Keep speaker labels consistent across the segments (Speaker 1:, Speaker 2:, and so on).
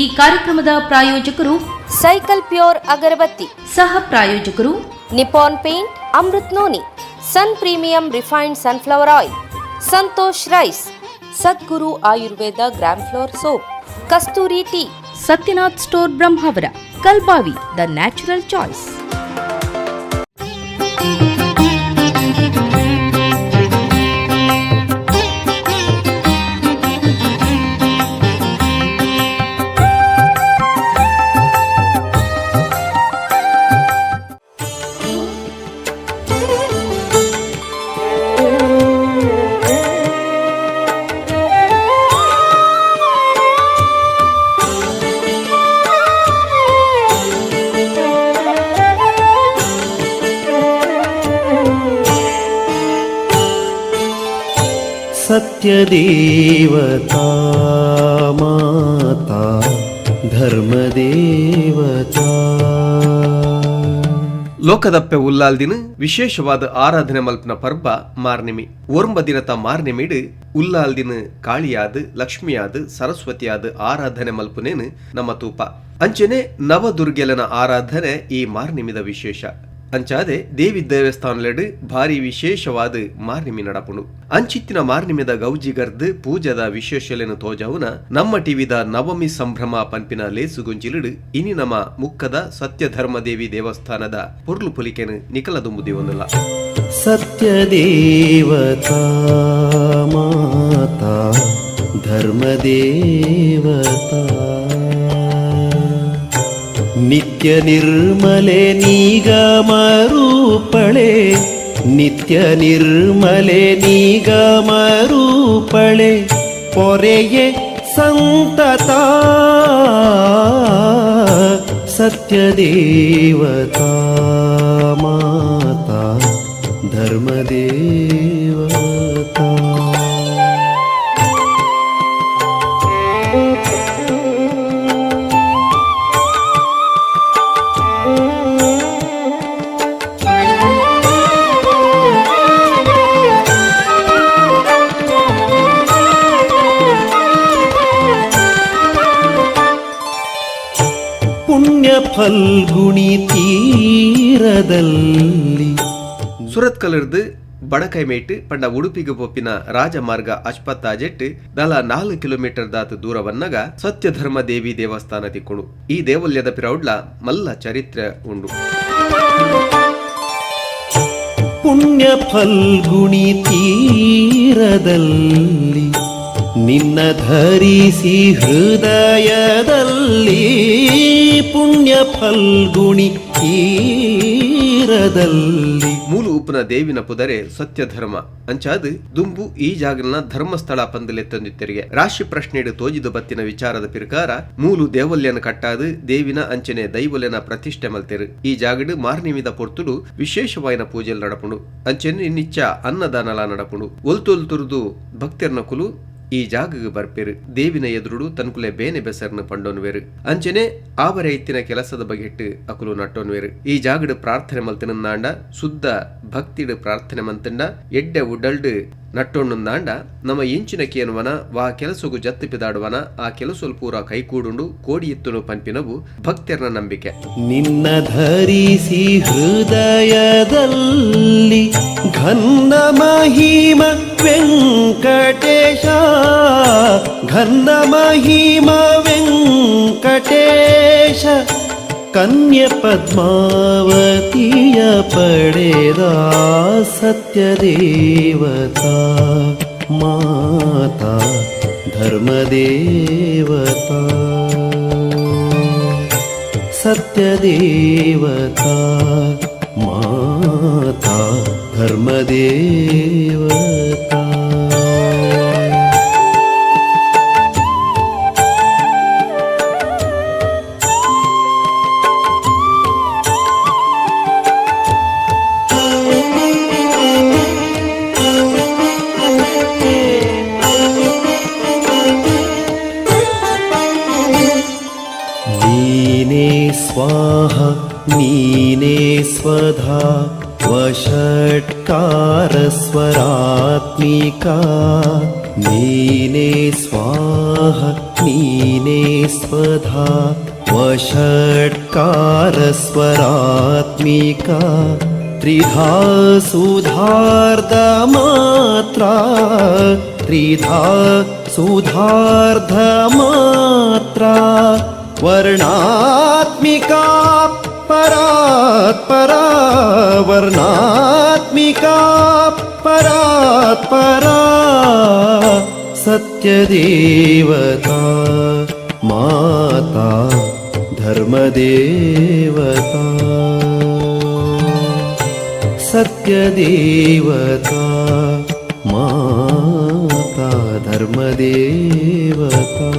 Speaker 1: ಈ ಕಾರ್ಯಕ್ರಮದ ಪ್ರಾಯೋಜಕರು
Speaker 2: ಸೈಕಲ್ ಪ್ಯೂರ್ ಅಗರಬತ್ತಿ.
Speaker 1: ಸಹ ಪ್ರಾಯೋಜಕರು
Speaker 2: Nippon Paint, Amrut Noni, Sun Premium refined sunflower oil, Santosh rice, Sadguru Ayurveda gram flour soap, Kasturi tea.
Speaker 1: Satyanath store, Brahmavar, Kalbavi, the natural choice.
Speaker 3: Satyadevata Mata Dharmadevata.
Speaker 4: ಲೋಕದಪ್ಪೆ ಉಲ್ಲಾಲ್ದಿನ ವಿಶೇಷವಾದ ಆರಾಧನೆ ಮಲ್ಪನ ಪರ್ಬ ಮಾರ್ನಿಮಿ. ಒರ್ಂಬ ದಿನತ ಮಾರ್ನಿಮಿಡು ಉಲ್ಲಾಲ್ದಿನ ಕಾಳಿಯಾದ, ಲಕ್ಷ್ಮಿಯಾದ, ಸರಸ್ವತಿಯಾದ ಆರಾಧನೆ ಮಲ್ಪುನೇನು ನಮ್ಮ ತೂಪ. ಅಂಚನೆ ನವದುರ್ಗೆಲನ ಆರಾಧನೆ ಈ ಮಾರ್ನಿಮಿದ ವಿಶೇಷ. ಅಂಚಾದೆ ದೇವಿ ದೇವಸ್ಥಾನಲೆಡು ಭಾರಿ ವಿಶೇಷವಾದ ಮಾರ್ನಿಮಿ ನಡಪುಂಡು. ಅಂಚಿತ್ತಿನ ಮಾರ್ನಿಮಿದ ಗೌಜಿಗರ್ದ್ ಪೂಜದ ವಿಶೇಷಲೆನು ತೋಜಾವುನ ನಮ್ಮ ಟಿವಿದ ನವಮಿ ಸಂಭ್ರಮ ಪನ್ಪಿನ ಲೇಸುಗೊಂಜಿಲಿಡು ಇನಿ ನಮ್ಮ ಮುಕ್ಕದ ಸತ್ಯಧರ್ಮದೇವಿ ದೇವಸ್ಥಾನದ ಪೊರ್ಲು ಪುಲಿಕೆನು ನಿಕಲ ದುಂಬುದಿವೊಂದುಲ್ಲ.
Speaker 3: ಸತ್ಯದೇವತಾ ಮಾತಾ ಧರ್ಮದೇವತಾ, ನಿತ್ಯ ನಿರ್ಮಲೆ ನಿಗಮರೂಪಳೆ, ನಿತ್ಯ ನಿರ್ಮಲೆ ನಿಗಮರೂಪಳೆ, ಪೊರೆಯೆ ಸಂತತ. ಸತ್ಯದೇವತಾ ಮಾತಾ ಧರ್ಮದೇವತಾ. ಪುಣ್ಯ ಫಲ್ಗುಣಿ ತೀರದಲ್ಲಿ.
Speaker 4: ಸುರತ್ಕಲರ್ದು ಬಡಕೈಮೇಟ್ ಪಂಡ ಉಡುಪಿಗೆ ಪೊಪ್ಪಿನ ರಾಜಮಾರ್ಗ ಅಶ್ಪತ್ತಾಜೆಟ್ ದಲ 4 ಕಿಲೋಮೀಟರ್ ದಾತ್ ದೂರವನ್ನಗ ಸತ್ಯಧರ್ಮ ದೇವಿ ದೇವಸ್ಥಾನ ತಿಕ್ಕುಂಡು. ಈ ದೇವಲ್ಯದ ಪಿರೌಡ್ಲ ಮಲ್ಲ ಚರಿತ್ರೆ ಉಂಡು.
Speaker 3: ಪುಣ್ಯ ಫಲ್ಗುಣಿ ತೀರದಲ್ಲಿ ನಿನ್ನ ಧರಿಸಿ ಹೃದಯದಲ್ಲಿ, ಪುಣ್ಯ ಫಲ್ಗುಣಿ ತೀರದಲ್ಲಿ.
Speaker 4: ಮೂಲು ಉಪ್ಪುನ ದೇವಿನ ಪುದರೆ ಸತ್ಯಧರ್ಮ. ಅಂಚಾದ್ ದುಂಬು ಈ ಜಾಗನ ಧರ್ಮಸ್ಥಳ ಪಂದಲೆತ್ತೊಂದಿತ್ತೆರಿಗೆ. ರಾಶಿ ಪ್ರಶ್ನೆಡು ತೋಜಿದು ಬತ್ತಿನ ವಿಚಾರದ ಪಿರ್ಕಾರ ಮೂಲು ದೇವಲ್ಯನ ಕಟ್ಟಾದು ದೇವಿನ ಅಂಚನೆ ದೈವಲೆನ ಪ್ರತಿಷ್ಠೆ ಮಲ್ತೆರು. ಈ ಜಾಗಡು ಮಾರ್ನಿಮಿದ ಪೊರ್ತುಡು ವಿಶೇಷವಾಯಿನ ಪೂಜೆಲ್ ನಡಪುಂಡು. ಅಂಚನೆ ನಿಚ್ಚ ಅನ್ನದಾನಲ ನಡಪುಂಡು. ಒಲ್ತೊಲ್ತುರ್ದು ಭಕ್ತರ್ನ ಕುಲು ಈ ಜಾಗಗ್ ಬರ್ಪೆರು. ದೇವಿನ ಎದುರುಡು ತನ್ಕುಲೆ ಬೇನೆ ಬೆಸರ್ನ ಪಂಡೊನ್ವೇರು. ಅಂಚನೆ ಆವರೆ ಇತ್ತಿನ ಕೆಲಸದ ಬಗೆಟ್ಟು ಅಕುಲು ನಟ್ಟೊನ್ವೇರು. ಈ ಜಾಗಡು ಪ್ರಾರ್ಥನೆ ಮಲ್ತಿನಂದಾಂಡ, ಶುದ್ಧ ಭಕ್ತಿಡು ಪ್ರಾರ್ಥನೆ ಮಂತಂಡ, ಎಡ್ಡೆ ಉಡಲ್ಡು ನಟ್ಟೊಣ್ಣುಂದಾಂಡ, ನಮ್ಮ ಎಂಚಿನ ಕೇನುವನ ವಾ ಕೆಲಸಗು ಜತ್ತು ಪಿದಾಡುವನ ಆ ಕೆಲಸೊಲ್ ಪೂರ ಕೈಕೂಡುಂಡು, ಕೋಡಿ ಎತ್ತುನು ಪನ್ಪಿನವು ಭಕ್ತರ್ನ ನಂಬಿಕೆ.
Speaker 3: ನಿನ್ನ ಧರಿಸಿ ಹೃದಯದಲ್ಲಿ ಘನ್ನ ಮಹಿಮ ವೆಂಕಟೇಶ, ಘನ್ನ ಮಹಿಮ ವೆಂಕಟೇಶ, ಕನ್ಯ ಪದ್ಮಾವತಿಯ ಪಡೆದ ಸತ್ಯದೇವತಾ ಮಾತಾ ಧರ್ಮದೇವತಾ. ಸತ್ಯದೇವತಾ ಮಾತಾ ಧರ್ಮದೇವತಾ. ನೀನೇ ಸ್ವಾಹ, ನೀನೇ ಸ್ವಧಾ. वषट्कारस्वरात्मिका नीने स्वाहा नीने स्वधा वषट्कारस्वरात्मिका त्रिधा सुधार्धमात्रा त्रिधा सुधार्धमात्रा वर्णात्मिका परात्परा वर्णात्मिका परात्परा सत्यदेवता माता धर्मदेवता सत्यदेवता माता धर्मदेवता।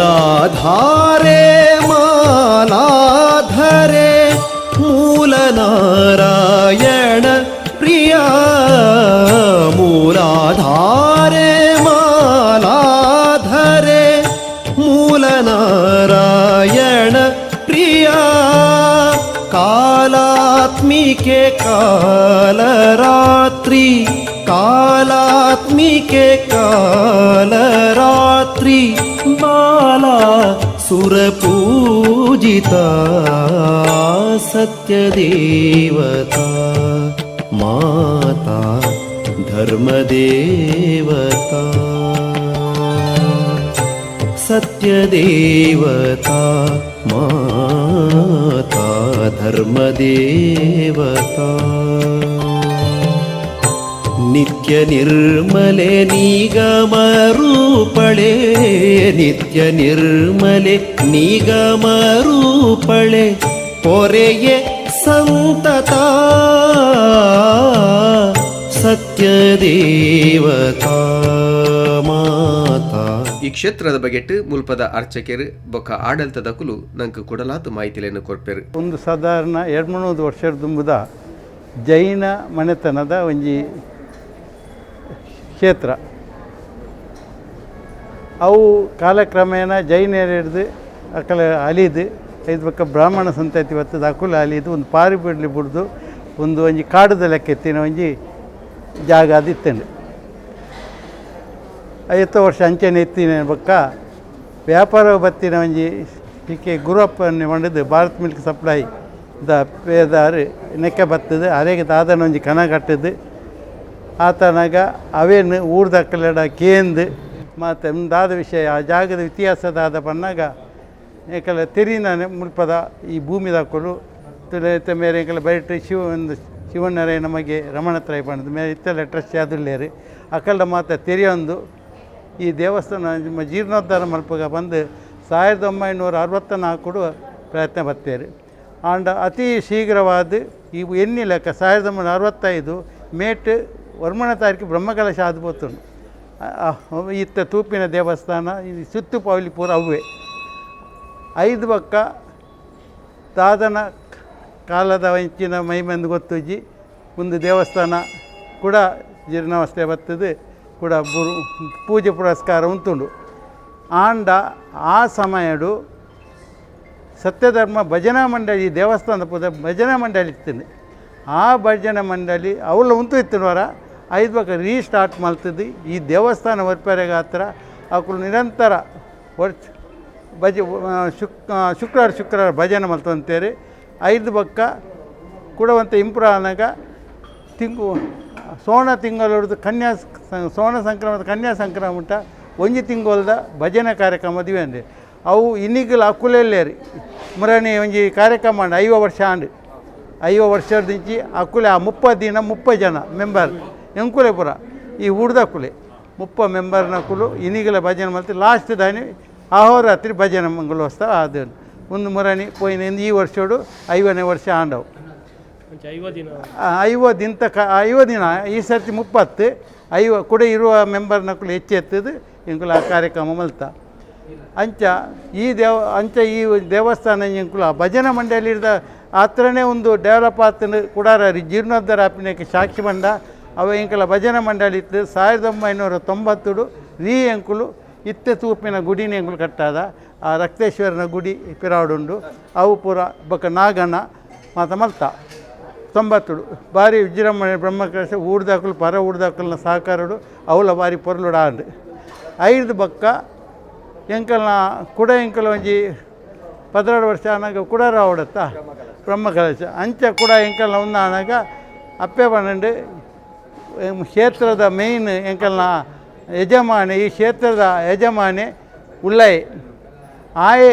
Speaker 3: मूलाधारे मालाधरे मूलनारायण प्रिया मूलाधारे मालाधरे मूलनारायण प्रिया कालात्मिके कालरात्रि कालात्मिके कालरात्रि बाला सुरपूजिता सत्यदेवता माता धर्मदेवता सत्यदेवता माता धर्मदेवता। नित्य निर्मले निगमरूपळे नित्य निर्मले निगमरूपळे पोरेये संतता सत्यदेवता माता।
Speaker 4: ಈ ಕ್ಷೇತ್ರದ ಬಗೆಟ್ ಮುಲ್ಪದ ಅರ್ಚಕೆರು ಬೊಕ್ಕ ಆಡಳಿತದಕುಲು ನಂಗೆ ಕೊಡಲಾದ ಮಾಹಿತಿಯನ್ನು ಕೊರ್ಪೆರು.
Speaker 5: ಒಂದು ಸಾಧಾರಣ 200 ವರ್ಷದ ದುಂಬುದ ಜೈನ ಮನೆತನದ ಒಂಜಿ ಕ್ಷೇತ್ರ. ಅವು ಕಾಲಕ್ರಮೇಣ ಜೈನರು ಹಿಡ್ದು ಅಕಲ ಅಲಿದು ಐದು ಪಕ್ಕ ಬ್ರಾಹ್ಮಣ ಸಂತತಿ ಬರ್ತದೆ ಅಕುಲ ಅಲಿದು ಒಂದು ಪಾರಿ ಬಿಡಲಿ ಬಿಡ್ದು ಒಂದು ಒಂಜಿ ಕಾಡುದ ಲೆಕ್ಕ ಎತ್ತಿನ ಒಂಜಿ ಜಾಗ ಅದು ಇತ್ತಂಡು. 50 ವರ್ಷ ಅಂಚನೆ ಎತ್ತಿನ ಬೊಕ್ಕ ವ್ಯಾಪಾರ ಬತ್ತಿನ ಒಂಜಿ ಟಿ ಕೆ ಗುರುವಪ್ಪನ ಮಾಡಿದ್ದು ಭಾರತ್ milk supply the ಪೇದಾರು ನೆಕ್ಕೆ ಬರ್ತದೆ ಅರೆಗೆ ದಾದನ ಒಂಜಿ ಕನ ಕಟ್ಟದು ಆತನಾಗ ಅವೇನು ಊರ್ದಕ್ಕಲೆಡ ಕೇಂದು ಮತ್ತು ದಾದ ವಿಷಯ ಆ ಜಾಗದ ಇತಿಹಾಸದಾದ ಪನ್ನಾಗ ಏಕಲ ತೆರಿನ ಮುಲ್ಪದ ಈ ಭೂಮಿದಾಕಲು ತುಲೆ ಮೇರೆ ಏಕಲ ಬೈಟ್ ಶಿವ ಒಂದು ಶಿವಣ್ಣರೇ ನಮಗೆ ರಮಣತ್ರಾಯ ಪಂಡದು ಮೇರೆ ಇತ್ತೆಲ್ಲ ಟ್ರಸ್ಟ್ ಯಾದುಲ್ಲೇರು ಅಕಲ್ಡ ಮಾತ ತೆರಿಯೊಂದು ಈ ದೇವಸ್ಥಾನ ಜೀರ್ಣೋದ್ಧಾರ ಮಲ್ಪಗ ಬಂದು 1964 ಪ್ರಯತ್ನ ಬತ್ತೇರು. ಆಂಡ ಅತಿ ಶೀಘ್ರವಾದ ಈ ಎಣ್ಣೆ ಲೆಕ್ಕ 1965 ಮೇಟ್ ವರ್ಮಣ ತಾರೀಕು ಬ್ರಹ್ಮಕಲಶ ಆದ ಪೋತುಂಡು. ಇತ್ತ ತೂಪಿನ ದೇವಸ್ಥಾನ ಈ ಸುತ್ತು ಪೌಲಿ ಪೂರ ಅವ್ವೆ ಐದು ಬಕ್ಕ ದಾದನ ಕಾಲದ ವಂಚಿನ ಮೈಮಂದು ಗೊತ್ತುಜ್ಜಿ ಒಂದು ದೇವಸ್ಥಾನ ಕೂಡ ಜೀರ್ಣಾವಸ್ಥೆ ಬರ್ತದೆ ಕೂಡ ಪೂಜೆ ಪುರಸ್ಕಾರ ಉಂಟುಂಡು. ಆಂಡ ಆ ಸಮಯಡು ಸತ್ಯಧರ್ಮ ಭಜನಾ ಮಂಡಳಿ ದೇವಸ್ಥಾನದ ಪೂಜೆ ಭಜನಾ ಮಂಡಳಿ ಇತ್ತು. ಆ ಭಜನಾ ಮಂಡಳಿ ಅವಳ ಉಂಟು ಇತ್ತಿನವರ ಐದು ಬಕ್ಕ ರೀಸ್ಟಾರ್ಟ್ ಮಾಡ್ತಿದ್ದು ಈ ದೇವಸ್ಥಾನ ವರ್ಪರೆಗಾತ್ರ ಅಕುಲು ನಿರಂತರ ವರ್ಷ ಭಜ ಶುಕ್ರವಾರ ಶುಕ್ರವಾರ ಭಜನೆ ಮಲ್ತಂತೇರಿ ಐದು ಬಕ್ಕ ಕೂಡ ಇಂಪ್ರೂವ್ ಆನಾಗ ತಿಂಗು ಸೋಣ ತಿಂಗಳೊಡ್ದು ಕನ್ಯಾ ಸೋಣ ಸಂಕ್ರಮಣ ಕನ್ಯಾ ಸಂಕ್ರಮಣ ಒಂಜಿ ತಿಂಗೊಲ್ದ ಭಜನೆ ಕಾರ್ಯಕ್ರಮ ದಿವಂದೆ ಅವು ಇನ್ನಿಗಲ ಅಕುಲೆಲ್ಲೇರಿ ಮುರಣಿ ಒಂಜಿ ಕಾರ್ಯಕ್ರಮ ಅಂಡು 50 ವರ್ಷ ಆಂಡು 50 ವರ್ಷದಿಂಚಿ ಅಕುಲೆ ಆ 30 ದಿನ 30 ಜನ ಮೆಂಬರ್ ಎಂಕುಲೆ ಪುರ ಈ ಊರ್ದ ಅಕುಲೆ 30 ಮೆಂಬರ್ನ ಅಕುಲು ಇನ್ನಿಗಲ ಭಜನೆ ಮಲ್ತಿ ಲಾಸ್ಟ್ ದಾನಿ ಅಹೋರಾತ್ರಿ ಭಜನೆ ಮಂಗಲೋತ್ಸವ ಅದು ಒಂದು ಮುರಣಿ ಪೋಯಿನ ಈ ವರ್ಷೋಡು 50ನೇ ವರ್ಷ ಆಂಡವು. 50 ದಿನ 50 ದಿನ ಈ ಸರ್ತಿ 30 50 ಕೂಡ ಇರುವ ಮೆಂಬರ್ನಕುಲು ಹೆಚ್ಚು ಎತ್ತದು ಎಂಕುಲು ಆ ಕಾರ್ಯಕ್ರಮ ಮಲ್ತ. ಅಂಚ ಈ ದೇವ ಅಂಚ ಈ ದೇವಸ್ಥಾನ ಎಂಕುಲು ಭಜನಾ ಮಂಡಳಿದ ಆತ್ರನೇ ಒಂದು ಡೆವಲಪ್ ಆತನ ಕುಡಾರ ಜೀರ್ಣೋದ್ಧಾರ ಆಪಿನಕ್ಕೆ ಸಾಕ್ಷಿ ಬಂಡ ಅವ ಎಂಕಲ ಭಜನಾ ಮಂಡಳಿ ಇತ್ತು. 1990 ರೀ ಎಂಕುಲು ಇತ್ತೆ ತೂಪಿನ ಗುಡಿನ ಎಂಕುಲು ಕಟ್ಟಾದ ಆ ರಕ್ತೇಶ್ವರನ ಗುಡಿ ಪಿರಾಡುಂಡು ಅವು ಪೂರ ಬೊಕ್ಕ ನಾಗನ ಮಾತ ಮಲ್ತ 90 ಬಾರಿ ವಿಜೃಂಭಣೆ ಬ್ರಹ್ಮಕಲಶ ಊರ್ದಾಕಲು ಪರ ಊರ್ದಾಕಲ್ನ ಸಹಕಾರಡು ಅವಲ ಬಾರಿ ಪೊರ್ಲುಡು ಆಂಡ್. ಐದು ಬೊಕ್ಕ ಎಂಕಲ್ನ ಕುಡ ಎಂಕಲ್ ಒಂಜಿ 16 ವರ್ಷ ಆನಾಗ ಕುಡಾರ ಆವಡತ್ತ ಬ್ರಹ್ಮಕಲಶ ಅಂಚ ಕುಡ ಎಂಕಲ್ನ ಒಂದು ಆನಾಗ ಅಪ್ಪೆ ಪನ್ನೊಂಡು ಕ್ಷೇತ್ರದ ಮೇಯ್ನ್ ಎಂಕಲ್ನ ಯಜಮಾನಿ ಈ ಕ್ಷೇತ್ರದ ಯಜಮಾನಿ ಉಳ್ಳಾಯಿ ಆಯೆ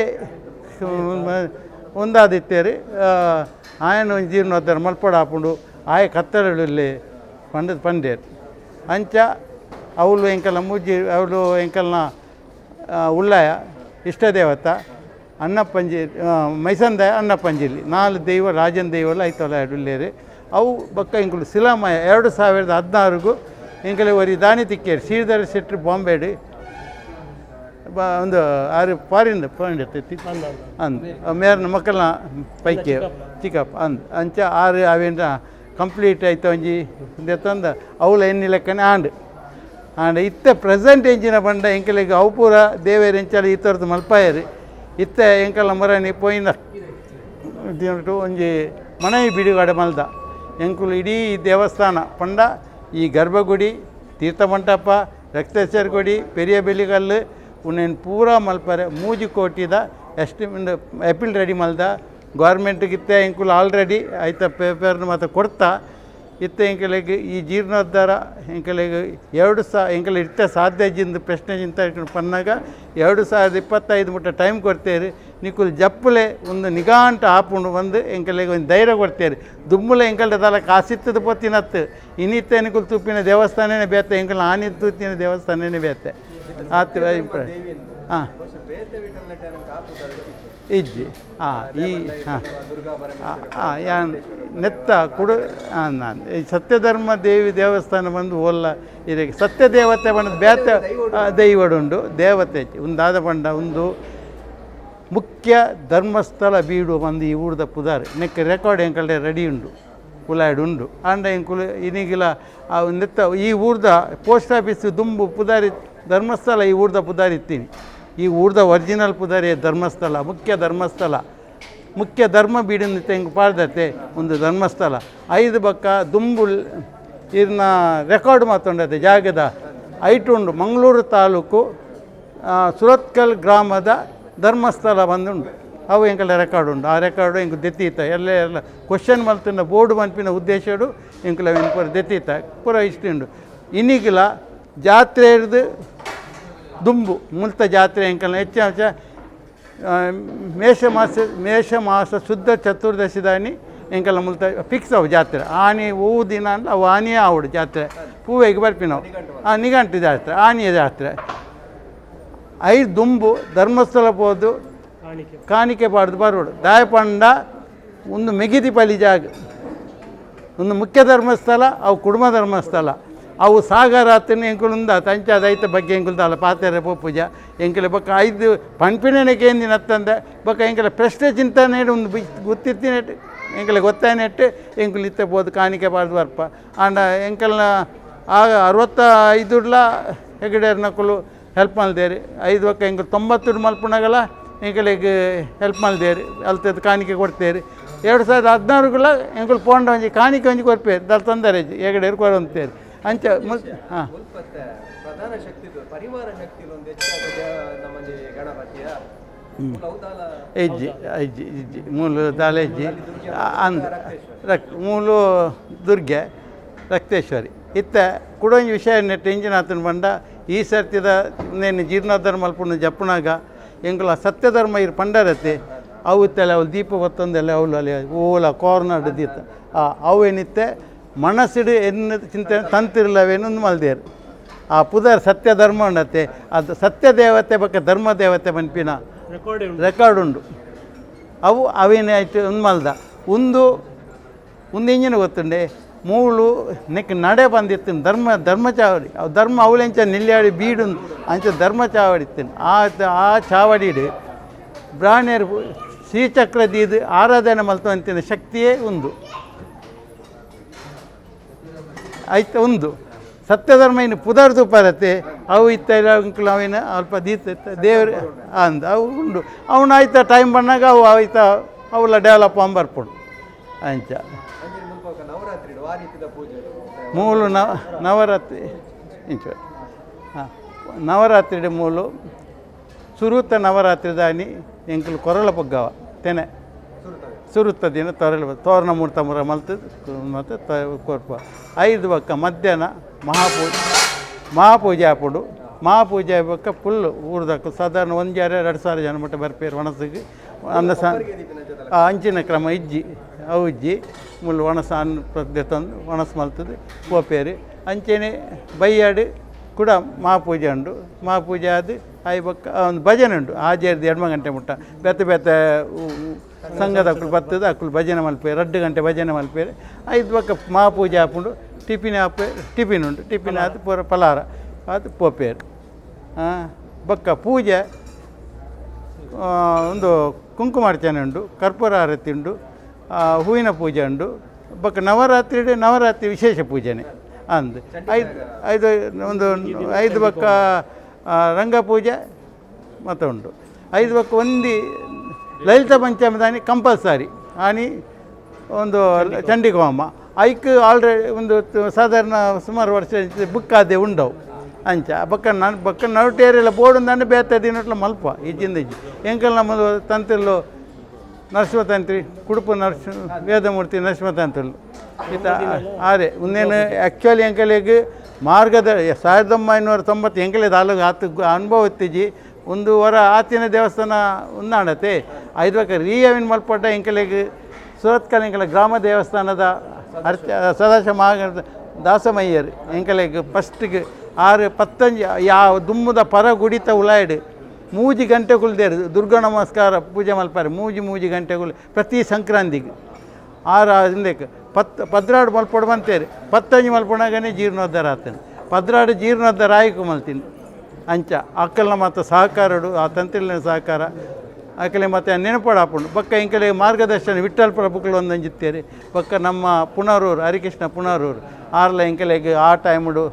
Speaker 5: ಒಂದಾದಿತ್ತೇರಿ ಆಯನ ಒಂಜಿ ಜೀರ್ಣೋದ್ಧಾರ ಮಲ್ಪಡ ಆಪುಂಡು ಆಯೆ ಕತ್ತರಳುಲ್ಲೆ ಪಂಡದ ಪಂಡೇರು. ಅಂಚ ಅವಳು ಎಂಕಲ್ನ ಮೂಜಿ ಅವಳು ಎಂಕಲ್ನ ಉಳ್ಳಾಯ ಇಷ್ಟ ದೇವತ ಅಣ್ಣಪ್ಪಂಜಿ ಮೈಸಂದಾಯ ಅಣ್ಣಪ್ಪಂಜಿಲಿ 4 ದೈವ ರಾಜನ ದೈವಲ್ಲ ಐತಲ್ಲ ಉಳ್ಳೇರಿ ಅವು ಬೊಕ್ಕ ಎಂಕುಲು ಶಿಲಾಮಯ 2016 ಎಂಕಲೆ ಒರಿ ದಾನಿ ತಿಕ್ಕೇರಿ ಶ್ರೀಧರ ಶೆಟ್ಟಿ ಬಾಂಬೆಡ್ ಒಂದು ಆರು ಫಾರಿನ್ ಫಾರಿನ್ ಅಂದ್ ಮೇರ್ನ ಮಕ್ಕಳನ್ನ ಪೈಕಿ ಚಿಕ್ಕಪ್ಪ ಅಂದ್ ಅಂಚ ಆರು ಅವೇನ ಕಂಪ್ಲೀಟ್ ಆಯ್ತು ಒಂಜಿ ತಂದ ಅವಳ ಎಣ್ಣೆ ಲೆಕ್ಕನೆ ಆಂಡ್ ಆಂಡ ಇತ್ತೆ ಪ್ರೆಸೆಂಟ್ ಎಂಚಿನ ಬಂಡ ಎಂಕಲಿಗೆ ಅವು ಪೂರ ದೇವೇರ್ ಎಂಚಾಲ ಈ ಥರದ್ದು ಮಲ್ಪಾಯರು ಇತ್ತೆ ಎಂಕಲ್ನ ಮರನಿ ಪೋಯಿನ ಒಂಜಿ ಮನೆ ಬಿಡುಗಡೆ ಮಲ್ದ ಎಂಕುಲು ಇಡೀ ದೇವಸ್ಥಾನ ಪಂಡ ಈ ಗರ್ಭಗುಡಿ ತೀರ್ಥಮಂಟಪ ರಕ್ತೇಶ್ವರ ಗುಡಿ ಪೆರಿಯ ಬೆಲಿಗಲ್ಲು ಉನ್ನೇನು ಪೂರಾ ಮಲ್ಪರೆ 3 ಕೋಟಿದ estimate appeal ready ಮಲ್ದ ಗೌರ್ಮೆಂಟ್ಗಿತ್ತೆ ಎಂಕುಲು ಆಲ್ರೆಡಿ ಐತ ಪೇಪರ್ನ ಮತ್ತು ಕೊಡ್ತಾ ಇತ್ತೆ ಎಂಕಲಿಗೆ ಈ ಜೀರ್ಣೋದ್ಧಾರ ಎಂಕಲಿಗೆ 2 ಎಂಕಲ್ ಇತ್ತೆ ಸಾಧ್ಯ ಜಿಂದ ಪ್ರಶ್ನೆ ಜಿಂತ ಪನ್ನಾಗ 2025 ಮುಟ್ಟ ಟೈಮ್ ಕೊಡ್ತೇರಿ ನಿಕುಲ್ ಜಪ್ಪುಲೆ ಒಂದು ನಿಗಾಂಟ ಆಪುಂಡು ಬಂದು ಎಂಕಲಿಗೆ ಒಂದು ಧೈರ್ಯ ಕೊಡ್ತೇರಿ ದುಮ್ಮುಲೆ ಎಂಕಲ್ದ ತಲ ಕಾಸಿತ್ತದ ಪೊತ್ತಿನತ್ತು ಇನ್ನಿತ್ತೆ ನಿಕುಲ್ ತೂಪಿನ ದೇವಸ್ಥಾನನೇ ಬೇತೆ ಎಂಕಲ್ ಆನಿ ತೂಪಿನ ದೇವಸ್ಥಾನನೇ ಬೇತೆ ಆತು ಅಭಿಪ್ರಾಯ. ಹಾಂ ಇಜ್ಜಿ ಹಾಂ ಈ ಹಾಂ ಹಾಂ ಯಾನ್ ನೆತ್ತ ಕುಡು ನಾನು ಈ ಸತ್ಯಧರ್ಮ ದೇವಿ ದೇವಸ್ಥಾನ ಬಂದು ಓಲ್ಲ ಇದಕ್ಕೆ ಸತ್ಯದೇವತೆ ಬಂದು ಬೇತೆ ದೈವಡುಂಡು ದೇವತೆ ಉಂದಾದ ಪಂಡ ಒಂದು ಮುಖ್ಯ ಧರ್ಮಸ್ಥಳ ಬೀಡು ಬಂದು ಈ ಊರ್ದ ಪುದಾರ್ ನೆಕ್ ರೆಕಾರ್ಡ್ ಎಂಕಲ್ಡೆ ರೆಡಿ ಉಂಡು ಉಲಾಯ್ಡ್ ಉಂಡು ಆಂಡ ಎಂಕುಲು ಇನಿಗಿಲ ಆ ನೆತ್ತ ಈ ಊರ್ದ ಪೋಸ್ಟ್ ಆಫೀಸ್ ದುಂಬು ಪುದಾರಿ ಧರ್ಮಸ್ಥಳ ಈ ಊರ್ದ ಪುದಾರಿ ಇತ್ತೀನಿ ಈ ಊರ್ದ ಒರಿಜಿನಲ್ ಪುದಾರಿ ಧರ್ಮಸ್ಥಳ ಮುಖ್ಯ ಧರ್ಮಸ್ಥಳ ಮುಖ್ಯ ಧರ್ಮ ಬೀಡಿನ ತೆಂಗು ಪಾಡ್ದತೆ ಒಂದು ಧರ್ಮಸ್ಥಳ 5 ಬಕ್ಕ ದುಂಬು ಇರ್ನ ರೆಕಾರ್ಡ್ ಮಾತೊಂಡತೆ ಜಾಗದ ಐಟುಂಡು ಮಂಗಳೂರು ತಾಲೂಕು ಸುರತ್ಕಲ್ ಗ್ರಾಮದ ಧರ್ಮಸ್ಥಳ ಬಂದುಂಡು ಅವು ಎಂಕಲ ರೆಕಾರ್ಡ್ ಉಂಡು ಆ ರೆಕಾರ್ಡು ಎಂಕು ದೆತ್ತೀತ ಎಲ್ಲ ಎಲ್ಲ ಕ್ವಶನ್ ಮಲ್ತಿನ ಬೋರ್ಡ್ ಮನ್ಪಿನ ಉದ್ದೇಶಡು ಎಂಕುಲ ಪೂರ ದೆತ್ತೀತ ಪೂರ ಇಷ್ಟು ಉಂಡು. ಇನ್ನಿಗಿಲ ಜಾತ್ರೆ ಹಿಡ್ದು ದುಂಬು ಮುಲ್ತ ಜಾತ್ರೆ ಎಂಕಲ್ನ ಹೆಚ್ಚು ಮೇಷಮಾಸ ಶುದ್ಧ ಚತುರ್ದಶಿದಾನಿ ಎಂಕಲ್ನ ಮುಲ್ತ ಫಿಕ್ಸ್ ಅವು ಜಾತ್ರೆ ಆನಿ ಹೂ ದಿನ ಅಂದ್ರೆ ಅವು ಆನಿಯೇ ಆವಡು ಜಾತ್ರೆ ಪೂವೆಗೆ ಬರ್ಪಿನವು ಆ ನಿಘಂಟು ಜಾತ್ರೆ ಆನಿಯ ಜಾತ್ರೆ 5 ದುಂಬು ಧರ್ಮಸ್ಥಳ ಪೋದು ಕಾಣಿಕೆ ಪಾಡ್ದು ಬರೋಡು ದಾಯಪಂಡ ಒಂದು ಮೆಗಿದಿ ಪಲಿ ಜಾಗ ಒಂದು ಮುಖ್ಯ ಧರ್ಮಸ್ಥಳ ಅವು ಕುಡುಮ ಧರ್ಮಸ್ಥಳ ಅವು ಸಾಗರ ಎಂಕುಲುಂದ ತಂಚಾದ ಐತ ಬಗ್ಗೆ ಎಂಕುಲ್ದಾಲ ಪಾತೆರೆ ಪೋಪುಜ ಎಂಕುಲೆ ಬೊಕ್ಕ 5 ಪನ್ಪಿನಕ್ಕೆ ಏಂದಿನ ಅತ್ತಂದೆ ಬೊಕ್ಕ ಎಂಕಲೆ ಪ್ರಶ್ನೆ ಚಿಂತನೆ ಒಂದು ಗೊತ್ತಿತ್ತಿನೆಟ್ ಎಂಕಲೆ ಗೊತ್ತಾನೆಟ್ಟು ಎಂಕುಲು ಇತ್ತೆ ಪೋದು ಕಾಣಿಕೆ ಪಾಡ್ದು ಬರ್ಪ ಆಂಡ ಎಂಕಲ್ನ ಆಗ 65 ಹೆಗಡೆಯರ್ನಕುಲು ಹೆಲ್ಪ್ ಮಲ್ದೇರಿ 5 ಬೊಕ್ಕ ಎಂಕುಲು 90 ಮಲ್ಪುನಾಗಲ ಎಂಕಲೆಗ್ ಹೆಲ್ಪ್ ಮಲ್ದೇರಿ ಅಲ್ತದ ಕಾಣಿಕೆ ಕೊಡ್ತೇರಿ 2016 ಎಂಕುಲು ಪೋಂಡ ಒಂಜಿ ಕಾಣಿಕೆ ಒಂಜಿ ಕೊರ್ಪೇರು ದಾಲ ತೊಂದರೆ ಹೆಗಡೆಯರು ಕೊರಂತೇರಿ ಅಂಚ ಹಾಂ
Speaker 4: ಪ್ರಧಾನ ಶಕ್ತಿ ಪರಿವಾರ ಶಕ್ತಿ ಒಂದು ಹೆಚ್ಚಾದ ನಮ್ಮಲ್ಲಿ ಗಣಪತಿಯ
Speaker 5: ಹೆಜ್ಜೆ ಹೆಜ್ಜೆ ಹೆಜ್ಜೆ ಮೂಲು ದಾಲ ಹೆಜ್ಜೆ ಅಂದ್ ರಕ್ ಮೂಲು ದುರ್ಗೆ ರಕ್ತೇಶ್ವರಿ ಇತ್ತ ಕುಡೊಂಜಿ ವಿಷಯ ನೆಟ್ ಇಂಜಿನ್ ಆತನ ಬಂಡ ಈ ಸರ್ತಿದ ನೇನು ಜೀರ್ಣೋದ್ಧಾರ ಮಲ್ಪುಂಡು ಜಪ್ಪುನಾಗ ಎಂಕುಲ ಸತ್ಯಧರ್ಮ ಇರು ಪಂಡರತೆ ಅವು ಇತ್ತಲ್ಲ ಅವಳು ದೀಪ ಒತ್ತೊಂದೆಲ್ಲ ಅವಳು ಅಲ್ಲಿ ಓಲ ಕಾರ್ನರ್ ದೀತ ಅವು ಏನಿತ್ತೆ ಮನಸ್ಸಿಡು ಎನ್ನ ಚಿಂತೆ ತಂತಿರ್ಲವೇನೊಂದು ಮಲ್ದೇರು ಆ ಪುದರ್ ಸತ್ಯ ಧರ್ಮ ಉಂಡತ್ತೆ ಅದು ಸತ್ಯ ದೇವತೆ ಬೊಕ್ಕ ಧರ್ಮ ದೇವತೆ ಮನ್ಪಿನ ರೆಕಾರ್ಡ್ ಉಂಡು ಅವು ಅವೇನೇ ಆಯ್ತು ಒಂದು ಮಲ್ದ ಒಂದು ಒಂದು ಇಂಜಿನ್ ಗೊತ್ತುಂಡೆ. ಮೂಲು ನೆಕ್ ನಡೆ ಬಂದಿತ್ತು ಧರ್ಮ ಧರ್ಮ ಚಾವಡಿ. ಅವು ಧರ್ಮ ಅವಳೆಂಚ ನಿಲ್ಯಾಡಿ ಬೀಡು ಅಂಚ ಧರ್ಮ ಚಾವಡಿ ಇತ್ತು. ಆ ಆ ಚಾವಡಿಡು ಬ್ರಾಣೆಯರು ಶ್ರೀಚಕ್ರ ದೀದು ಆರಾಧನೆ ಮಲ್ತು ಶಕ್ತಿಯೇ ಉಂದು ಐತ ಉಂದು ಸತ್ಯಧರ್ಮ ಇನ್ನು ಪುದರ್ ಪರತೆ ಅವು ಇತ್ತ ಅವಿನ ಅಲ್ಪ ದೀತ ದೇವರು ಅಂದ ಅವು ಉಂಡು. ಅವನು ಆಯ್ತಾ ಟೈಮ್ ಬಂದಾಗ ಅವು ಆಯ್ತಾ ಅವೆಲ್ಲ ಡೆವಲಪ್ ಬರ್ಪುಂಡು ಅಂಚ. ಮೂಲು ನವರಾತ್ರಿ ಇಂಚ ಹಾಂ ನವರಾತ್ರಿ ಮೂಲು ಸುರುತ ನವರಾತ್ರಿ ದಾನಿ ಎಂಕುಲು ಕೊರಳ ಪೊಗ್ಗವ ತೆನೆ ಸುರುತ ದಿನ ತೊರಳ ತೋರಣ ಮೂರ್ತ ಮುರ ಮಲ್ತು ಮತ್ತು ಕೊರ್ಪ ಐದು ಬಕ್ಕ ಮಧ್ಯಾಹ್ನ ಮಹಾಪೂಜೆ ಮಹಾಪೂಜೆ ಆಪುಂಡು. ಮಹಾಪೂಜೆ ಬೊಕ್ಕ ಫುಲ್ ಊರ್ದಕ್ಕು ಸಾಧಾರಣ ಒಂಜಾರೆ 2000 ಜನ ಮಟ್ಟ ಬರ್ಪೇರು ಒಣಸಿಗೆ ಅನ್ನ ಸಾ ಅಂಚಿನ ಕ್ರಮ ಇಜ್ಜಿ ಅವು ಇಜ್ಜಿ ಮುಳ್ಳು ಒಣಸ ಅನ್ನ ಪ್ರದ್ದೆ ತಂದು ಒಣಸು ಮಲ್ತದೆ ಪೋಪೇರು. ಅಂಚೆನೆ ಬೈಯಾಡು ಕೂಡ ಮಹಾಪೂಜೆ ಉಂಡು. ಮಹಾಪೂಜೆ ಆದ್ ಆಯಿ ಬೊಕ್ಕ ಒಂದು ಭಜನೆ ಉಂಡು ಆಜೇರ್ದು 2 ಗಂಟೆ ಮುಟ್ಟ ಬೇತೆ ಬೇತೆ ಸಂಘದ ಅಕುಲು ಬತ್ತದ ಅಕುಲು ಭಜನೆ ಮಲ್ಪೇರು 2 ಗಂಟೆ ಭಜನೆ ಮಲ್ಪೇರು. ಐದು ಬೊಕ್ಕ ಮಹಾಪೂಜೆ ಆಪುಂಡು. ಟಿಫಿನ್ ಆಪೆ ಟಿಫಿನ್ ಉಂಡು. ಟಿಫಿನ್ ಆದ್ ಪೂರ ಫಲಾರ ಆದ್ ಪೋಪೇರು. ಬೊಕ್ಕ ಪೂಜೆ ಒಂದು ಕುಂಕುಮಾರ್ಚನೆ ಉಂಡು, ಕರ್ಪೂರ ಆರತಿ ಉಂಡು, ಹೂವಿನ ಪೂಜೆ ಉಂಡು. ಬೊಕ್ಕ ನವರಾತ್ರಿ ನವರಾತ್ರಿ ವಿಶೇಷ ಪೂಜೆನೆ ಅಂದ್ ಐದು ಐದು ಒಂದು ಐದು ಬೊಕ್ಕ ರಂಗಪೂಜೆ ಮತ್ತು ಉಂಡು. ಐದು ಬೊಕ್ಕ ಒಂದಿ ಲಲಿತ ಪಂಚಮಿ ದಾನಿ ಕಂಪಲ್ಸರಿ ಆನಿ ಒಂದು ಚಂಡಿಕೋಮ ಐಕ್ ಆಲ್ರೆಡಿ ಒಂದು ಸಾಧಾರಣ ಸುಮಾರು ವರ್ಷ ಬುಕ್ ಆದೆ ಉಂಡವು ಅಂಚ. ಬೊಕ್ಕ ನಾನು ಬೊಕ್ಕ ನಡುಟೇರೆಲ್ಲ ಬೋಡು ಬೇತೆ ದಿನಟ್ಲ ಮಲ್ಪ ಇಜ್ಜಿಂದ ಇಜ್ಜಿ. ಎಂಕಲ್ ನಮ್ಮದು ತಂತ್ರಿಲು ನರಸಿಂಹ ತಂತ್ರಿ ಕುಡುಪು ನರಸಿಂಹ ವೇದಮೂರ್ತಿ ನರಸಿಂಹ ತಂತ್ರಿಲು ಇತ್ತ ಆರೆ ಉಂದೇನು ಆ್ಯಕ್ಚುಲಿ ಎಂಕಲೆಗ್ ಮಾರ್ಗದ 1990 ಎಂಕಲೆ ತಾಲೂಕು ಆತು ಅನುಭವ ಇತ್ತಿಜಿ. ಒಂದು ವರ ಆತಿನ ದೇವಸ್ಥಾನ ಉಂದಾಣತೆ ಐದು ಬೊಕ್ಕ ರೀಅವಿನ ಮಲ್ಪಟ್ಟ ಎಂಕಲೆಗ್ ಸುರತ್ಕಲ್ ಎಂಕಲ ಗ್ರಾಮ ದೇವಸ್ಥಾನದ ಅರ್ಚ ಸದಾಶಿವ ಮಹಾಗಣ ದಾಸಮಯ್ಯರ್ ಎಂಕಲೆಗ್ ಫಸ್ಟ್ಗೆ ಆರು ಪತ್ತಂಜಿ ಯಾವ ದುಮ್ಮದ ಪರ ಗುಡಿತ ಉಲಾಯ್ಡ್ 3 ಗಂಟೆ ಕುಲ್ದೇರು ದುರ್ಗಾ ನಮಸ್ಕಾರ ಪೂಜೆ ಮಲ್ಪಾರೆ ಮೂಜಿ ಮೂಜಿ ಗಂಟೆಗಳು ಪ್ರತಿ ಸಂಕ್ರಾಂತಿಗೆ ಆರು ಇಂದಕ್ಕೆ ಪತ್ತು ಪದ್ರಾಡು ಮಲ್ಪೊಡು ಬಂತೇರಿ ಪತ್ತಂಜಿ ಮಲ್ಪೊಣಗನೆ ಜೀರ್ಣೋದ್ಧಾರ ಆತೇನೆ ಪದ್ರಾಡು ಜೀರ್ಣೋದ್ಧಾರ ಆಯ್ಕು ಮಲ್ತೀನಿ ಅಂಚ. ಅಕ್ಕಲ್ನ ಮತ್ತು ಸಹಕಾರಡು ಆ ತಂತ್ರಿಲಿನ ಸಹಕಾರ ಅಕ್ಕಲೆ ಮತ್ತು ನೆನಪಾಡು ಆಪುಂಡು. ಬೊಕ್ಕ ಎಂಕಲೆ ಮಾರ್ಗದರ್ಶನ ವಿಠ್ಠಲ್ ಪ್ರಭುಗಳು ಒಂದೊಂಜಿತ್ತೇರಿ. ಬೊಕ್ಕ ನಮ್ಮ ಪುನರೂರು ಹರಿಕೃಷ್ಣ ಪುನರೂರು ಆರ್ಲ ಎಂಕಲೆಗ್ ಆ ಟೈಮುಡು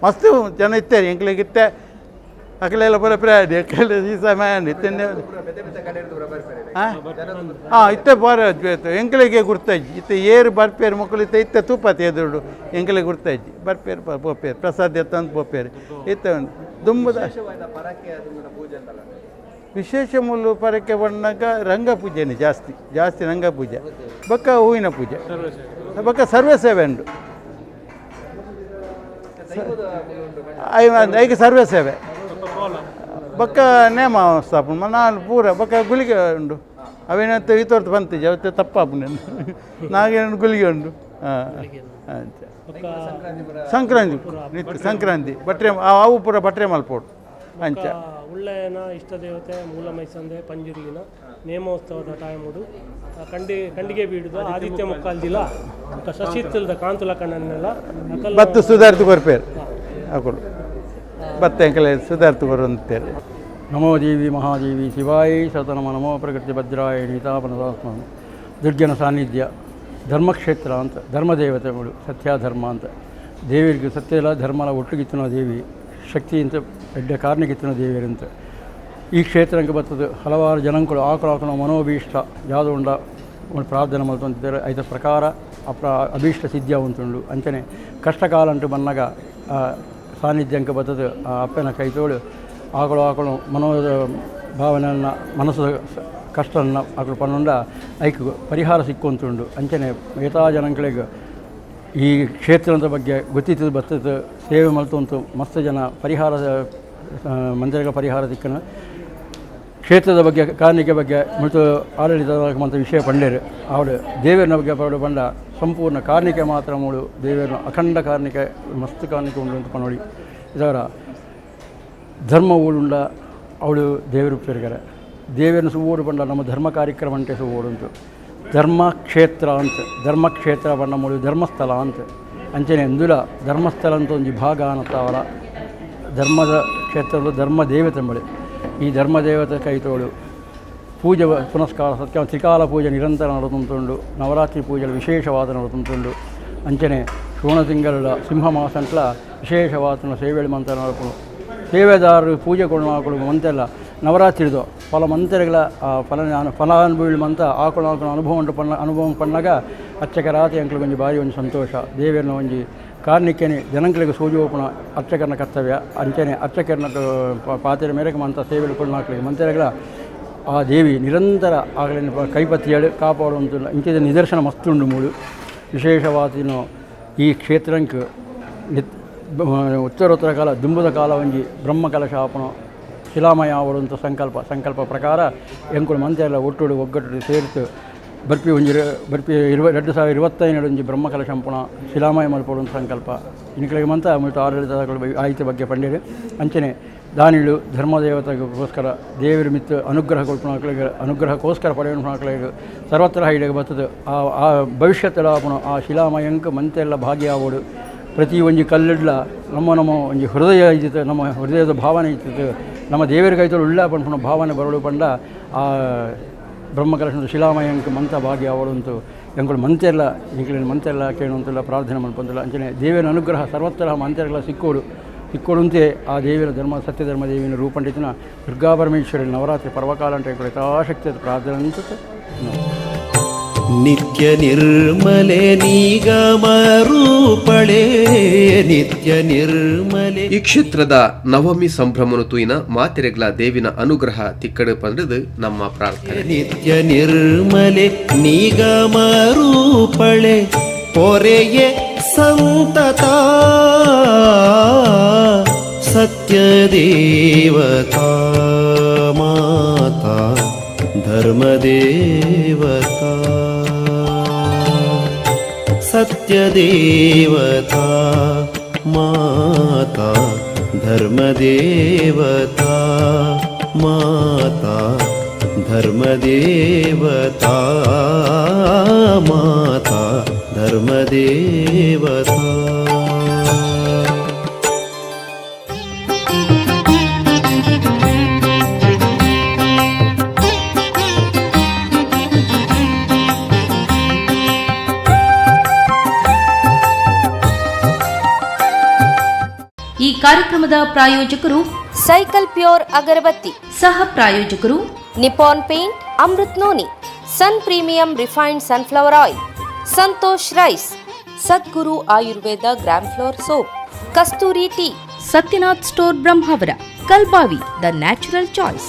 Speaker 5: ಮಸ್ತ್ ಜನ ಇತ್ತೇರಿ ಎಂಕಲೆಗ್ ಇತ್ತೆ ಅಕಲೆಲ್ಲ ಪೂರ ಪ್ರಾಯ ಅಕಲೆ ಈ ಸಮಯ ಇತ್ತೆ ಹಾಂ ಹಾಂ ಇತ್ತೆ ಬಾರ ಎಂಕಲೆಗೆ ಗುರ್ತಜ್ಜಿ ಇತ್ತೆ ಏರು ಬರ್ಪೇರು ಮಕ್ಕಳು ಇತ್ತೆ ಇತ್ತೆ ತೂಪತಿ ಎದುರುಡು ಎಂಕಲೆಗೆ ಗುರ್ತಜ್ಜಿ ಬರ್ಪೇರು ಪೋಪೇರು ಪ್ರಸಾದ ಎತ್ತಂದು ಪೋಪೇರು ಇತ್ತೆ ಒಂದು ದುಂಬುದ ವಿಶೇಷ ಮುಲ್ಲು ಪರಕೆ ಬಣ್ಣಗ ರಂಗ ಪೂಜೆನೆ ಜಾಸ್ತಿ ಜಾಸ್ತಿ ರಂಗ ಪೂಜೆ ಬೊಕ್ಕ ಹೂವಿನ ಪೂಜೆ ಬೊಕ್ಕ ಸರ್ವ ಸೇವೆ ಉಂಡು. ಐಕ ಸರ್ವ ಸೇವೆ ಬೊಕ್ಕ ನೇಮ ಸ್ಥಾಪನೆ ನಾಲ್ ಪೂರ ಬೊಕ್ಕ ಗುಳಿಗೆ ಉಂಡು ಅವೇನಂತ ಈ ತೋರ್ತು ಬಂತು ಅವತ್ತು ತಪ್ಪಾಪುಂಡು ನಾಗೇನು ಗುಳಿಗೆ ಉಂಡು. ಹಾಂ ಅಂಚ ಸಂಕ್ರಾಂತಿ ನಿತ್ಯ ಸಂಕ್ರಾಂತಿ ಬಟ್ರೆ ಅವು ಪೂರ ಬಟ್ರೆ ಮಲ್ಪೋಡು ಅಂಚ.
Speaker 6: ಉಳ್ಳಯನ ಇಷ್ಟ ದೇವತೆ ಮೂಲ ಮೈಸಂದೆ ಪಂಜುರ್ಲಿನ ನೇಮೋತ್ಸವದ ಟೈಮುಡು ಕಂಡಿ ಕಂಡಿಗೆ ಬೀಡುದು ಆದಿತ್ಯ ಮುಕ್ಕಾಲ್ದಿಲ ಬೊಕ್ಕ ಶಶಿತ್ತಲ್ದ ಕಾಂತುಲ ಕಣ್ಣನ್ನೆಲ್ಲ ಅಕಲ್
Speaker 5: ಬತ್ತು ಸುಧಾರ್ತು ಕೊರ್ಪೇರು ಅಕುಲು ಬತ್ತ ಎಂಕಲೆ ಸುಧಾರ್ತು ಕೊರಂತೇರು.
Speaker 7: ನಮೋ ದೇವಿ ಮಹಾದೇವಿ ಶಿವಾಯ ಶತನಮ ನಮೋ ಪ್ರಕೃತಿ ಭದ್ರಾಯ ನೀತಾಪನದಾತ್ಮ. ದುರ್ಗನ ಸಾನ್ನಿಧ್ಯ ಧರ್ಮಕ್ಷೇತ್ರ ಅಂತ ಧರ್ಮದೇವತೆಗಳು ಸತ್ಯಾಧರ್ಮ ಅಂತ ದೇವರಿಗೆ ಸತ್ಯಲ ಧರ್ಮಲ ಒಟ್ಟುಗಿತ್ತನ ದೇವಿ ಶಕ್ತಿ ಅಂತ ಎಡ್ಡೆ ಕಾರಣಕ್ಕಿತ್ತನ ದೇವಿಯರಂತ ಈ ಕ್ಷೇತ್ರಕ್ಕೆ ಬರ್ತದೆ. ಹಲವಾರು ಜನಗಳು ಆಕಳ ಆಕಳ ಮನೋಭೀಷ್ಟ ಯಾವುದು ಉಂಡ ಒಂದು ಪ್ರಾರ್ಥನೆ ಮಲ್ತೊಂತಿದ್ದಾರೆ. ಐತ ಪ್ರಕಾರ ಅಪ್ರ ಅಭೀಷ್ಟ ಸಿದ್ಧ ಉಂಟುಂಡು. ಅಂಚನೆ ಕಷ್ಟಕಾಲ ಅಂಟು ಬನ್ನಗ ಆ ಸಾನ್ನಿಧ್ಯಂಕ ಬರ್ತದೆ. ಆ ಅಪ್ಪನ ಕೈತೋಳು ಆಕಳು ಆಕಳು ಮನೋ ಭಾವನೆಯನ್ನು ಮನಸ್ಸು ಕಷ್ಟನ್ನು ಆಕಳು ಪನ್ನುಂಡ ಐಕ್ ಪರಿಹಾರ ಸಿಕ್ಕುಂತುಂಡು. ಅಂಚನೆ ಏತಾ ಜನಗಳಿಗೆ ಈ ಕ್ಷೇತ್ರದ ಬಗ್ಗೆ ಗೊತ್ತಿತ್ತು ಬರ್ತದೆ. ಸೇವೆ ಮಲ್ತುಂಟು ಮಸ್ತ್ ಜನ ಪರಿಹಾರ ಮಂದಿರಗಳ ಪರಿಹಾರ ದಿಕ್ಕನ ಕ್ಷೇತ್ರದ ಬಗ್ಗೆ ಕಾರಣಿಕೆ ಬಗ್ಗೆ ಮತ್ತು ಆಡಳಿತ ಮಂತ ವಿಷಯ ಪಂಡೇರು ಅವಳು ದೇವರನ ಬಗ್ಗೆ ಪಡು ಪಂಡ ಸಂಪೂರ್ಣ ಕಾರ್ಣಿಕೆ ಮಾತ್ರ ಮೂಳು ದೇವರನ ಅಖಂಡ ಕಾರ್ಣಿಕೆ ಮಸ್ತ್ ಕಾರ್ಣಿಕೆ ಉಂಡು ಅಂತ ಪನೋಡಿ. ಇದರ ಧರ್ಮ ಊಳುಂಡ ಅವಳು ದೇವರು ಪೆರುಗರೆ ದೇವರನ್ನ ಸುವೋಡು ಪಂಡ ನಮ್ಮ ಧರ್ಮ ಕಾರ್ಯಕ್ರಮ ಅಂಟೆ ಸುವೋಡುಂಟು. ಧರ್ಮಕ್ಷೇತ್ರ ಅಂತ ಧರ್ಮಕ್ಷೇತ್ರ ಬಣ್ಣ ಮೂಳು ಧರ್ಮಸ್ಥಳ ಅಂತ ಅಂಚನೆ ಇಂದುಲ ಧರ್ಮಸ್ಥಳ ಅಂತ ಒಂಜಿ ಭಾಗ ಅನ್ನತ್ತಾವಲ ಧರ್ಮದ ಕ್ಷೇತ್ರದ ಧರ್ಮ ದೇವತೆ ಈ ಧರ್ಮದೇವತೆ ಕೈತೋಳು ಪೂಜೆ ಪುನಸ್ಕಾರ ಸತ್ಯ ತ್ರಿಕಾಲ ಪೂಜೆ ನಿರಂತರ ನಡತುಂಟುಂಡು ನವರಾತ್ರಿ ಪೂಜೆ ವಿಶೇಷವಾದ ನಡತುಂಟುಂಡು ಅಂಚನೆ ಶ್ರವಣ ತಿಂಗಳ ಸಿಂಹ ಮಾಸಂಟ್ಲ ವಿಶೇಷವಾದ ಸೇವೆಳು ಮಂತ್ರ ನಡಪುಡು ಸೇವೆದಾರರು ಪೂಜೆ ಕೊಳ್ಳಾಕಳು ಮಂತೆಲ್ಲ ನವರಾತ್ರಿದು ಫಲ ಮಂತ್ರಗಳ ಆ ಫಲ ಫಲಾನುಭವಿ ಮಂತ ಆಕಳು ಆಕಳು ಅನುಭವ ಉಂಟು ಪಣ್ಣ ಅನುಭವ ಪಣ್ಣಾಗ ಅರ್ಚಕರಾತಿ ಅಂಕ್ಲಿಗೆ ಒಂಜಿ ಭಾರಿ ಒಂಜಿ ಸಂತೋಷ ದೇವಿಯನ್ನ ಒಂಜಿ ಕಾರ್ಣಿಕೆನೆ ಜನಂಕ್ಲಿಗೆ ಸೂಜೋಪಣ ಅರ್ಚಕರನ ಕರ್ತವ್ಯ ಅಂಚನೆ ಅರ್ಚಕರನ ಪಾತ್ರೆ ಮೇರೆಗೆ ಮಂತ ಸೇವೆಗಳು ಕೊಳ್ಳಾಕಳಿಗೆ ಮಂತ್ರಗಳ ಆ ದೇವಿ ನಿರಂತರ ಆಗಲಿನ ಕೈಪತ್ತಿಯಳು ಕಾಪಾಡುವಂತ ಇಂಚಿದ ನಿದರ್ಶನ ಮಸ್ತುಂಡು ಮೂಳು ವಿಶೇಷವಾದಿನೋ ಈ ಕ್ಷೇತ್ರಕ್ಕೆ ಉತ್ತರೋತ್ತರ ಕಾಲ ದುಂಬುದ ಕಾಲ ಒಂಜಿ ಬ್ರಹ್ಮ ಕಲಶಾಪಣ ಶಿಲಾಮಯ ಆವಡುವಂಥ ಸಂಕಲ್ಪ ಸಂಕಲ್ಪ ಪ್ರಕಾರ ಎಂಕುಲು ಮಂತೆಲ್ಲ ಒಟ್ಟುಡು ಒಗ್ಗಟ್ಟು ಸೇರ್ತು ಬರ್ಪಿ ಒಂಜಿ ಬರ್ಪಿ 2025 ಒಂಜಿ ಬ್ರಹ್ಮ ಕಲಶಂಪಣ ಶಿಲಾಮಯ ಮಲ್ಪಡುವಂಥ ಸಂಕಲ್ಪ ಇನ್ಕಳಿಗೆ ಮಂತ ಮುಲ್ತ ಆಡಳಿತ ಆಯ್ತು ಬಗ್ಗೆ ಪಂಡಿರು ಅಂಚನೆ ದಾನಿಳು ಧರ್ಮದೇವತೆಗೋಸ್ಕರ ದೇವರ ಮಿತ್ತು ಅನುಗ್ರಹ ಕೊಲ್ಪಣ ಅನುಗ್ರಹಕ್ಕೋಸ್ಕರ ಪಡೆಯುವ ಸರ್ವತ್ರ ಇಡಗೆ ಬರ್ತದೆ ಆ ಆ ಭವಿಷ್ಯತ್ತಲಾಪಣ ಆ ಶಿಲಾಮಯಂಕ ಮಂತೆಲ್ಲ ಭಾಗಿಯಾವೋಡು ಪ್ರತಿ ಒಂಜಿ ಕಲ್ಲಿಡ್ಲ ನಮ್ಮ ನಮ್ಮ ಒಂಜಿ ಹೃದಯ ಇದ್ದಿತ್ತು ನಮ್ಮ ಹೃದಯದ ಭಾವನೆ ಇದ್ದಿತ್ತು ನಮ್ಮ ದೇವರ ಕೈತೋಳು ಉಳ್ಳ ಪನ್ಪುನ ಭಾವನೆ ಬರಳು ಪಂಡ ಆ ಬ್ರಹ್ಮಕಲಶದ ಶಿಲಾಮಯಂಕ ಮಂತ ಭಾಗಿಯಾವಳು ಎಂಕುಲು ಮಂತೆಲ್ಲ ಎಂಕುಲಿನ ಮಂತೆಲ್ಲ ಕೇಳುವಂತಿಲ್ಲ ಪ್ರಾರ್ಥನೆ ಮಲ್ಪಂತಿಲ್ಲ ಅಂಚನೆ ದೇವಿನ ಅನುಗ್ರಹ ಸರ್ವತ್ರ ಮಂತೆಲ್ಲ ಸಿಕ್ಕೋಡು ಸಿಕ್ಕೋಡುಂತೆ ಆ ದೇವಿನ ಧರ್ಮ ಸತ್ಯಧರ್ಮ ದೇವಿನ ರೂಪಂಡಿತನ ದುರ್ಗಾಪರಮೇಶ್ವರಿ ನವರಾತ್ರಿ ಪರ್ವಕಾಲ ಅಂತ ಯಥಾಶಕ್ತಿ ಪ್ರಾರ್ಥನೆ ಅಂತ.
Speaker 3: ನಿತ್ಯ ನಿರ್ಮಲೆ ನಿಗಮ ರೂಪಳೆ ನಿತ್ಯ ನಿರ್ಮಲೆ.
Speaker 4: ಈ ಕ್ಷೇತ್ರದ ನವಮಿ ಸಂಭ್ರಮನು ತೂಯಿನ ಮಾತೆರೆಗ್ಲ ದೇವಿನ ಅನುಗ್ರಹ ತಿಕ್ಕಡು ಪಂದ್ರದು ನಮ್ಮ ಪ್ರಾರ್ಥನೆ.
Speaker 3: ನಿತ್ಯ ನಿರ್ಮಲೆ ನಿಗಮ ರೂಪಳೆ ಪೊರೆಯೆ ಸಂತತ ಸತ್ಯ ದೇವತಾ ಮಾತಾ ಧರ್ಮದೇವತಾ ಸತ್ಯ ದೇವತಾ ಮಾತಾ ಧರ್ಮದೇವತಾ ಮಾತಾ ಧರ್ಮದೇವತಾ ಮಾತಾ ಧರ್ಮದೇವತಾ.
Speaker 1: ಈ ಕಾರ್ಯಕ್ರಮದ ಪ್ರಾಯೋಜಕರು
Speaker 2: ಸೈಕಲ್ ಪ್ಯೂರ್ ಅಗರಬತ್ತಿ,
Speaker 1: ಸಹ ಪ್ರಾಯೋಜಕರು
Speaker 2: Nippon Paint, Amrut Noni, Sun Premium refined sunflower oil, Santosh rice, Sadguru Ayurveda gram flour soap, Kasturi tea,
Speaker 1: Satyanath store, Brahmavar, Kalbavi, the natural choice.